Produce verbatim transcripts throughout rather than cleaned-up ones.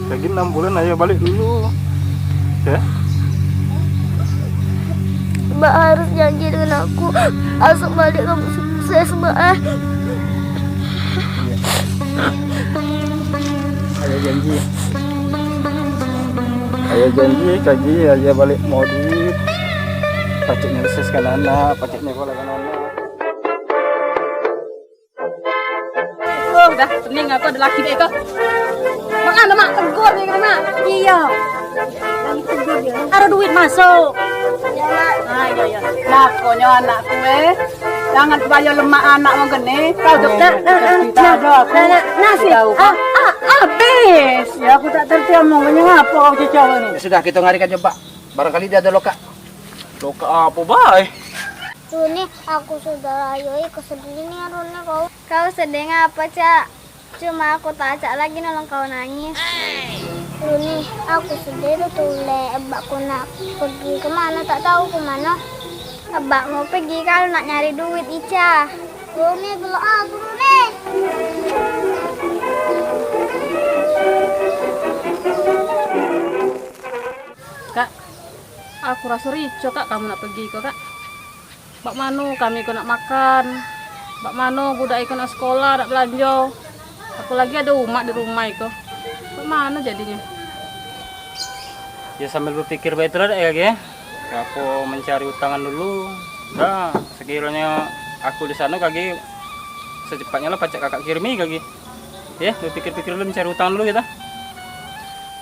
Lagi enam bulan ayo balik dulu. Ya? Mbak harus janji dengan aku. Asal balik kamu sukses, Mbak, eh. Ayo janji. Ayo janji, kagi ayo balik mau duit. Pacaknya sukses kan anak, pacaknya sekolah kan anak. Oh, dah pening aku ada laki dek kau. Mak anu, Mak, tegur dia kena, Mak. Iya. Ada duit masuk. Iya, Mak. Ah, iya, iya. Lakonyo anakku, eh. Jangan kebayo lemak anak mau gini. Kau tu. Nah, nah, nah, tak ada aku. Nah, nah, nasi. Tahu, ah, ah, habis. Ya, aku tak terti omong. Ngapa kau cecok ni? Ya sudah, kita ngarikan coba. Barangkali dia ada lokak. Lokak apa bae? Runi, aku sudah layoi kesedih ni, Runi, kau. Kau sedih ngapa, Cak? Cuma aku tak acak lagi nolong kau nangis. Runi, aku sedih betul le. Ebakku nak pergi ke mana tak tahu ke mana. Ebakmu pergi kalau nak nyari duit, Ica. Runi, gelak aku, Runi. Kak, aku raso ricoh, Kak, kamu nak pergi ko, Kak. Bak mano kami ko nak makan? Bak mano budak iko nak sekolah, nak belanjo? Apolagi ado umak di rumah iko. Bak mano jadinyo? Ya, sambil bepikir bae tu lah, Dek, ya, Kak, ya. Aku mencari utangan dulu. Dah, sekironyo aku di sano, kagi secepatnyo lah pacak kakak kirimi, kagi. Ya, bepikir-pikir dulu, mencari utang dulu kita.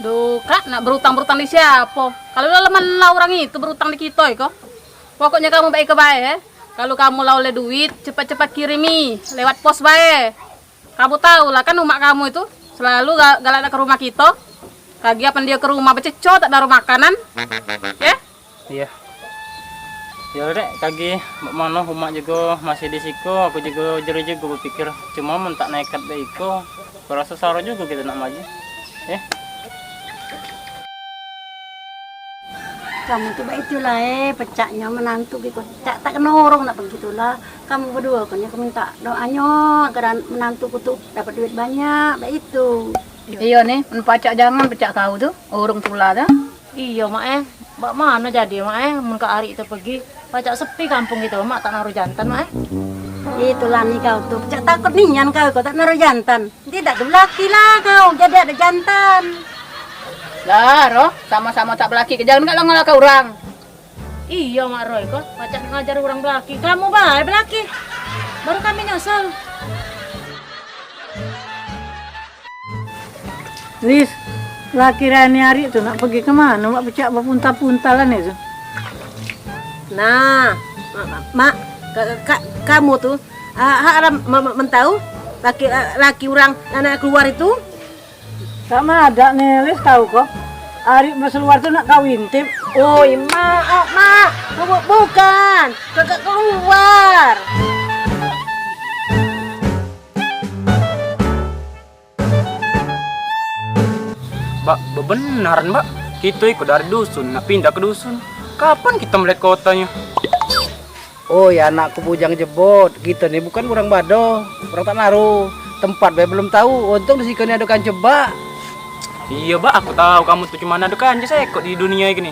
Duh, Kak, nak berutang-berutang di siapo? Kalau lah leman lah orang itu berutang di kito iko. Pokoknyo kamu baik ke bae, eh. Kalau kamu lah oleh duit, cepat-cepat kirimi lewat pos bae. Kamu tahu lah kan umak kamu itu selalu ga-, galak nak ke rumah kito. Kagi apan dio ke rumah bececo tak daro makanan. Ya? Iya. Ya, Dek, kagi bak mano umak jugo masih di siko, aku jugo jero jugo bepikir. Cuma men tak nekat be iko, aku raso saro jugo kito nak maju. Eh? Kamu tu baik itulah, eh, pecaknyo menantu gitu. Cak tak kena orang nak begitu lah. Kamu berdua kan yang minta doanyo agar menantuku tu dapat duit banyak, baik itu. Iyo ni, men pacak jangan pecak kau tu, orang tula tu. Iyo, Mak, eh. Bak mano jadi, Mak, eh, men Kak Arik tu pergi? Pacak sepi kampung gitu, Mak, tak naruh jantan, Mak, eh. Itulah ni kau tu, pecak takut nian kau, kau tak naruh jantan. Tidak tu belaki lah kau, jadi ada jantan. Lah, roh, sama-sama tak belaki, ke jangan kau ngalah orang. Iyo, Mak Roy, kau pacak ngajar orang belaki. Kamu bae belaki. Baru kami nyesal. Lis, laki Rani hari tu nak pergi ke mano? Mak pecak bepuntal-puntalan itu. Nah, Mak, Mak, Mak, ka-, ka-, kamu tu, ah, hak ram-, me-, me-, mentau laki, laki orang nak keluar itu. Tak madak ni, Lis, tau kok. Arik beseluar tu nak kau intip. Oi, Mak, oh, Mak, bu-, bukan. Kakak keluar. Bak, bebenaran, Bak. Kito iko dari dusun, nak pindah ke dusun. Kapan kito melihat kotanyo? Oi, anakku bujang jebot, kito ni bukan orang bado, orang tak naruh. Tempat bae belum tau, untung di siko ni ado kanco bak. Iyo, Bak, aku tau kamu tu cuma ado kanco seekok di dunia ini.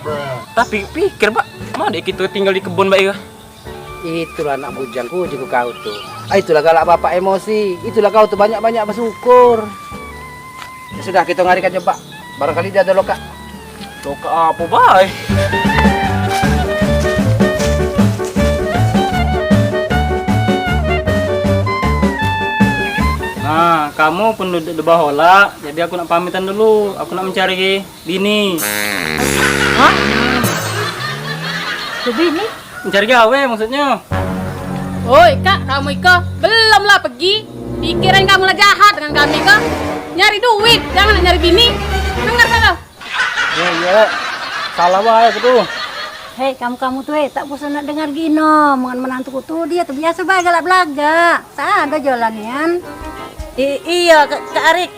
Tapi pikir, Bak, mano kito tinggal di kebon bae. Itulah anak bujangku, uji ku kau tu. Ah, itulah galak bapak emosi. Itulah kau tu banyak-banyak bersyukur. Ya sudah, kita ngarikan coba. Barangkali dia ada lokak. Lokak apa bae? Nah, kamu pun duduk di bawah olak, jadi aku nak pamitan dulu. Aku nak mencari bini. Hah? Ke bini? Mencari gawe maksudnya. Oi, Kak, kamu iko belum lah pergi. Pikiran kamu lah jahat dengan kami ko. Nyari duit, jangan nak nyari bini. Dengar kau. Ya, iya. Salah wae aku tu. Hei, kamu-kamu tu, eh, tak bosan nak dengar gino. Omongan menantuku tu, dia tu biasa bae galak belagak. Tak ada jalan nian. I-, iya, Kak, Kak Arik.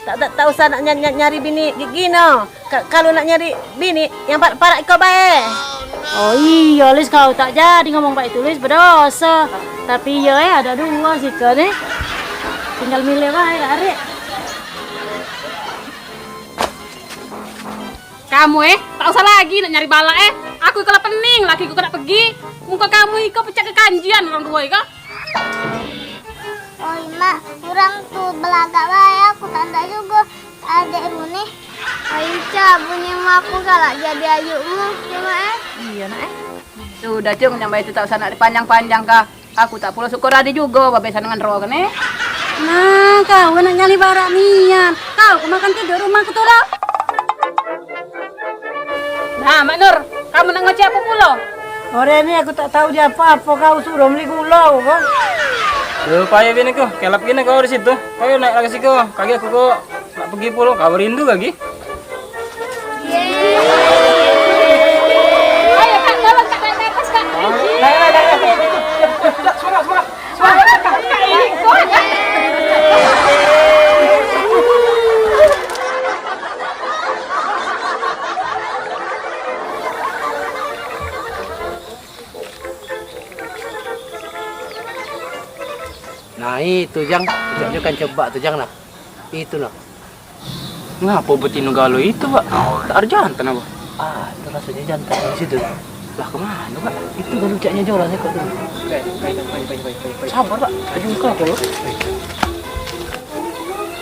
Tak, tak, tak usah nak nya-, nya-, nyari bini gi-, gino. Ka-, kalu nak nyari bini yang pa-, parak iko bae. Oh iyo, Lis, kau tak jadi ngomong baik tu, Lis, bedoso. Tapi iyo, eh, ada dua siko ni. Tinggal milih bae, Kak Arik. Kamu, eh, tak usah lagi nak nyari balak, eh. Aku iko la pening, laki ku nak pegi. Muka kamu iko pecak kekanjian orang duo iko. Oi, Mak, urang tu belagak bae, aku tak ndak jugo adek Runi. Oi, Ica, bunyi emak aku galak jadi ayukmu, ya, Mak, eh? Iyo, Nak, eh. Sudah, Cung, nyamai itu tak usah nak dipanjang-panjang kah. Aku tak pulo syukur ade jugo bebesan dengan ro kene. Nah, kau nak nyali barak nian. Kau kemakan tidur rumah aku tu lah. Nah, Mak Nur, kamu nak ngoceh apa pulo? Ore ni aku tak tahu dia apa-apa, kau suruh beli gula kau. Yo, payo bini ku, kelap gini kau di situ. Kau yo naik lagi siko, kaki aku kok nak pergi pulo, kau rindu lagi. Ayo, Kak, tolong, Kak, naik ke atas, Kak. Naik, naik, naik, naik. Semangat, semangat. Semangat, Kak. Kak, ini kuat. Nah, itu, Jang. Cak nyo kan cebak tu, Jang, nah. Itu, nah. Ngapo betino galo itu, Pak? Tak ado jantan apo? Ah, itu rasonyo jantan di situ. Lah, kemano, Pak? Itu galo cak nyo joran kok tu. Sabar, Pak. Aju muka apo lo?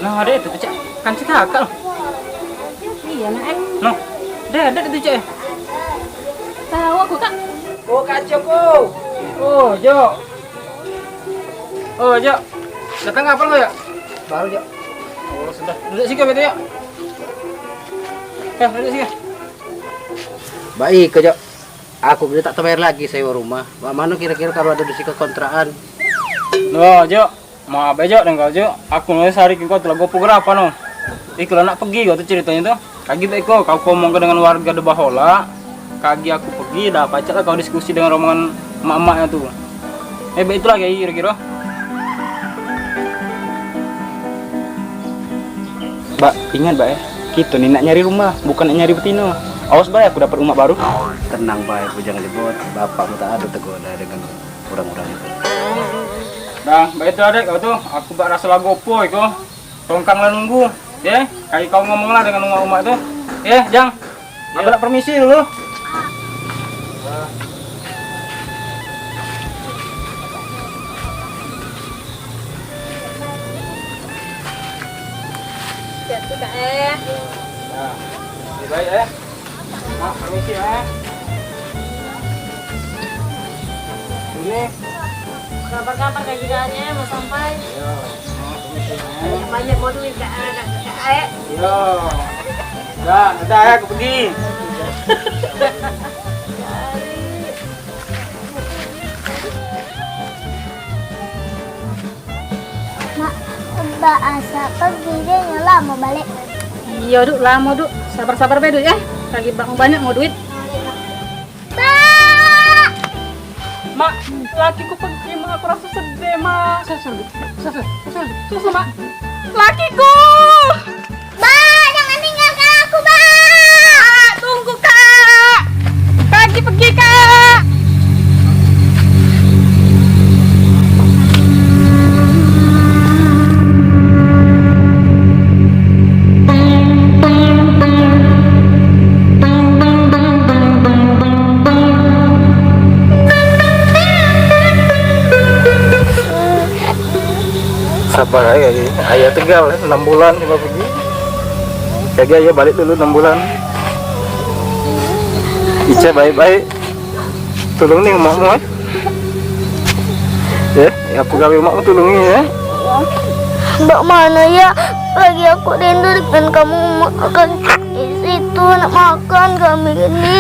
Nah, ado itu, Cak. Kan si kakak lo. Iyo, Nak, eh. Noh. Dah, ado itu, Cak, eh. Tahu aku, Kak. Oh, Kak Joko. Oh, Jo. Oh, Jo. Datang kapan lo, Jo? Baru, Jo. Oh, sudah. Duduk siko, betul, Jo. Eh, duduk siko. Baik, Jo. Aku ni tak tebayar lagi sewa rumah. Mak mano kiro-kiro kalu ado di siko kontrakan? Loh, Jo. Maaf, Jo, dengan kau, Jo. Aku ni sehari ke kau tu lagu apa gerapa, no? Iko lah nak pergi kau tu ceritonyo tu. Kagi tak iko, kau ngomong ke dengan warga de bahola. Kagi aku pergi, dah pacak lah kau diskusi dengan rombongan emak-emaknyo tu. Eh, baik itulah, Kiai, kiro-kiro. Bak, ingat, Bak, eh. Kito ni nak nyari rumah, bukan nak nyari betino. Awas bae aku dapat umak baru. Tenang bae, Bujang Jebot. Bapakmu tak ado tegoda dengan orang-orang itu. Dah, baik itu, Adek, kau tu. Aku bak raso lagu opo iko. Tongkang lah nunggu, ye. Kayak kau ngomong lah dengan umak-umak tu. Ye, Jang. Aku nak permisi dulu. Hati-hati, Kak, eh. Nah, lebih baik, eh. Mak, permisi, eh. Ini. Kabar-kabar kayak gini aja, mau sampai. Iya. Banyak mau duit, Kak, Kak, Kak, eh. Iya. Dah, dah, ya, aku pergi. Mak, Mbak Asa pergi, dia lama balik. Iya, Duk, lama, Duk. Sabar-sabar bae, Duk, ya. Lagi bang banyak mau duit. Bak! Mak, lakiku pergi, Mak. Aku rasa sedih, Mak. Susu, susu, susu, susu, Mak. Lakiku! Bak, jangan tinggalkan aku, Bak! Tunggu, Kak! Kaki pergi, Kak! Sabar aja, ayah tegal, enam bulan cuma pergi. Jadi ayah balik dulu enam bulan. Ica baik-baik. Tulung ni emakmu, eh. Ya, ya, apa gawe emakmu tulungi, ya. Bak mano, ya? Lagi aku rindu dengan kamu, Mak. Di situ nak makan kami ini.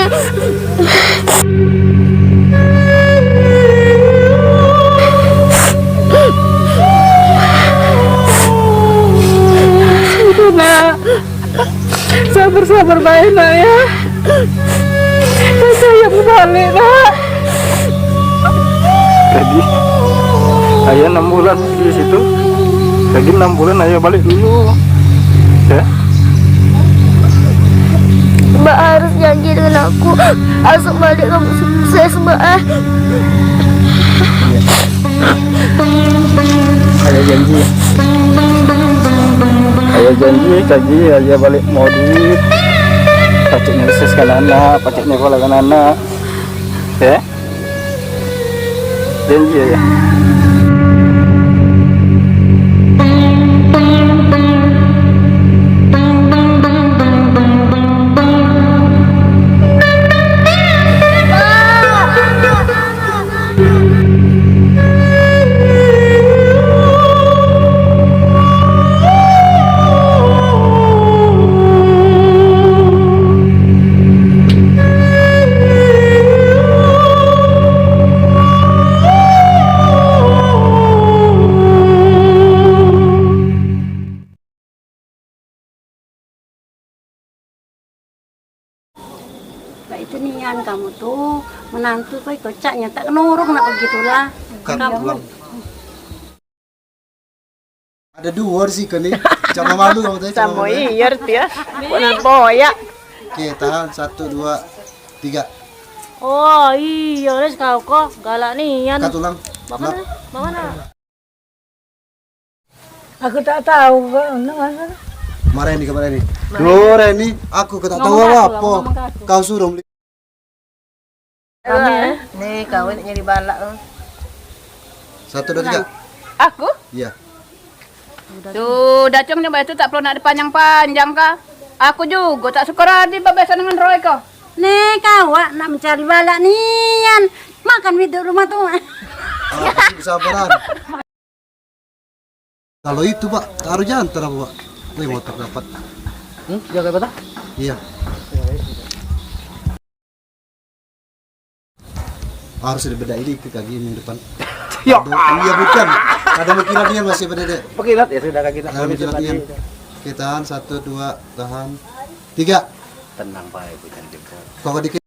Sudah, Nak. Sabar-sabar bae, Nak, ya. Percaya aku balik, Nak. Jadi, ayah enam bulan di situ. Lagi enam bulan ayah balik dulu. Ya. Mbak harus janji dengan aku, asal balik kamu sukses, Mbak, eh. Ayah janji. Ayah janji, kaji ayah balik mau duit. Paciknyo sukses kan anak, paciknyo sekolah kan anak. Ya? Janji ya. Lah itu nian kamu tu, menantu kau ikut caknya tak kenurung nak begitulah. Kamu. Ada dua di sini ni. Jangan malu kamu tadi. Sama iya dia. Bukan boyak. Oke, tahan. Satu, dua, tiga. Oh iya, les kau kok galak nian. Kat ulang. Bapak mana? Bapak mana? Aku tak tahu kok. Marah ni, marah ni. Duh, Reni, aku ke tak tahu apa-apa. Kau suruh beli. Rame, eh? Nih, kau nak nyari balak tu. Satu, dua, tiga. Aku? Iya. Tuh, dacung nyoba itu tak perlu nak dipanjang-panjang kah? Aku juga tak suka radi bebesan dengan Roy kah? Nih, kau wak nak mencari balak nian. Makan widuk rumah tu. Ah, pasti kesabaran. Kalau itu, Pak, taruh jantar apa, Pak? Wih, motor dapat. Hmm? Jaga apa, tak? Iya. Harus ada beda ini ke kaki yang depan. Ya. Ada, iya, bukan. Ada mengkilat dia masih beda deh. Mengkilat ya sudah kaki tak. Ada mengkilat dia. Oke, tahan. Satu, dua, tahan. Tiga. Tenang, Pak, bukan jempol. Kau dikit.